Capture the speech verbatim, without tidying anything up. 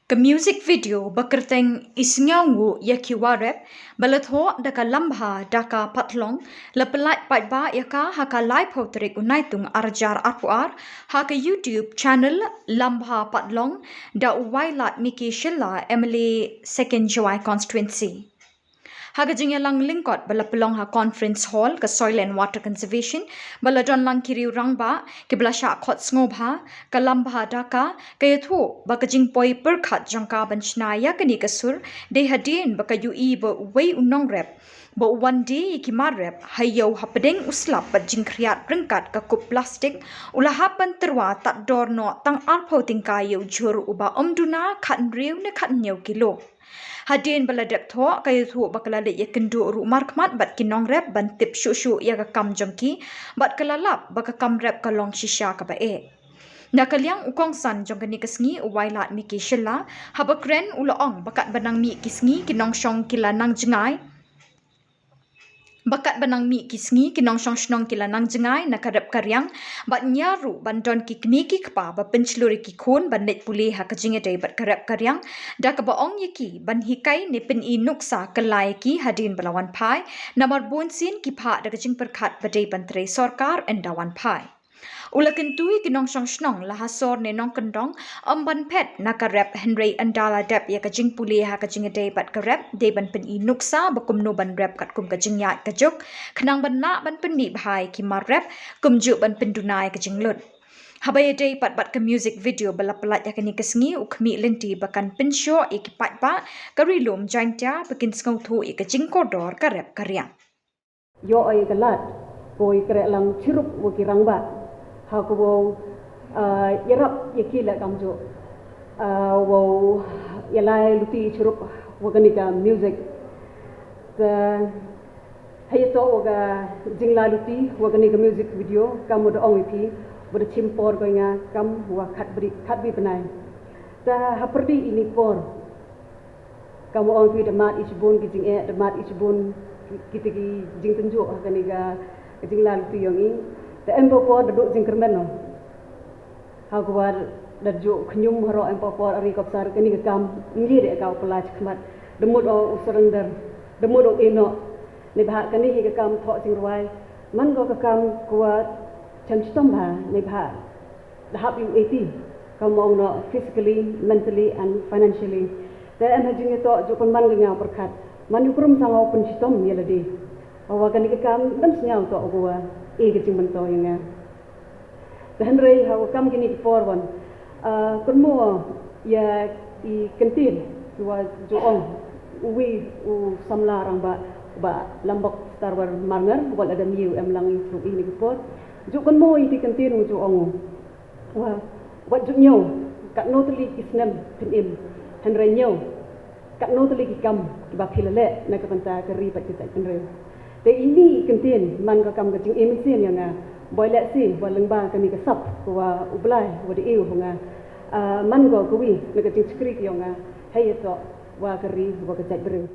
Ka music video ba kyrteng Isngewnguh ïa ki Warep ba la thoh da ka Lambha Daka Patlong la pyllait paidbah ïa ka ha ka laiphew tarik u Naitung arhajar arphew ar ha ka YouTube channel Lambha Patlong da u Wailadmiki Shylla, M L A Second Jowai Constituency. Ha ka jingïalang lyngkot ba la pynlong ha Conference Hall ka Soil and Water Conservation ba la don lang ki riew rangbah kiba la shah khot sngewbha, ka Lambha Daka ka ïathuh ba ka jingpoi pyrkhat jong ka ban shna ïa kane ka sur dei hadien ba ka ïohi ba uwei u nongrep ba u wan die ïa ki mar rep ha ïew hapdeng u slap bad jingkhriat ryngkat ka kup plastik u la hap ban tyrwa tad dor noh tang arphew tyngka ïa u jhur uba ym duna khathynriew ne khathynñiew kilo. Hadien ba la dep thoh ka ïathuh ba ka la leit ïakynduh ruh markhmat bad ki nongrep ban tip shuh shuh ïa ka kam jong ki bad ka la lap ba ka kam rep ka long shisha kaba eh. Na ka liang u kongsan jong kane ka sngi u Wailadmiki Shylla haba kren u la ong ba katba nang mih ki sngi ki nongshong ki la nang jngai ba katba nang mih ki sngi ki nongshong shnong ki la nang jngai na ka rep ka riang bad ñiar ruh ban don ki kmie ki kpa ba pynshlur ïa ki khun ban leit pule ha ka jingïadei bad ka rep ka riang da kaba ong ïa ki ban hikai ne pyni nuksa kylla ïa ki hadien ba la wan phai, namar bunsien ki phah da ka jingpyrkhat ba dei ban trei sorkar ynda wan phai. U la kyntu ïa ki nongshong shnong la ha sor ne nongkyndong ym ban phet na ka rep hynrei ynda la dep ïa ka jingpule ha ka jingïadei bad ka rep dei ban pyni nuksa ba kumno ban rep katkum ka jingïaid ka juk khnang ban lah ban pynmih bha ïa ki mar rep kumjuh ban pynduna ïa ka jinglut. Haba ïadei pat bad ka music video ba la pyllait ha kane ka sngi u khmih lynti ba kan pynshoh ïa ki paidbah ka Ri Lum Jaiñtia ba kin sngewthuh ïa ka jingkordor ka rep ka riang. Ïoh ïa ka lad ko ïa kreh lang chirup wa ki rangbah ha ko wow ïarap ïa ki leh kamjuh wow ïalai luti chirup wa kane ka music. Te ha ïa to wa ka jingla luti wa kane ka music video kam wa da ong ïa phi wa da chim por ko ïa nga kam wa khat bri khat bi bnai. Te ha pyrdi ini por kam wa ong phi da mad i shibun ki jingeh da mad i shibun kita ki jingtynjuh ha kane ka jingla luti yong i. Te em por da duk jingkyrmen no ha kwar da juh khñium haroh em por ari kopsar kane ka kam ngi de ka u pla chkhmat da mut o u surrender da mut o ino ne bha kane hi ka kam thoh jingrwai man ko ka kam kwar chem chitom bha ne bha da hap ïa u eti kam ong no physically, mentally and financially. Te em ha jingïatoh ju pynman ka nga pyrkhat man ïa u krum sa nga u pynshitom ïa lade. Hawa kane ka kam dang sngew toh u wa e ka jingmyntoi ïa nga. Te hynrei hawa kam kine ki por wan kynmo ïa i kyntien ki wa ju ong uwi u samla rangbah ba Lambok Starwell Marngar wa la da miu em lang i through i ni ki por. Ju kynmo ïa i kyntien u ju ong u Wa, wat ju ñiew katno tylli ki snem phin im, hynrei ñiew katno tylli ki kam kiba phi la leh na ka bynta ka ri bad ka jaitbynriew. Te ini i kyntien man ka kam ka jingim mynsiem ïa nga, boi leh si wa lyngba kane ka sap ka wa U Blai wa da ïoh ha nga. Ah, man ko kawi na ka jingshakri ka ïa nga, hei ïa to wa ka ri wa ka jaitbynriew.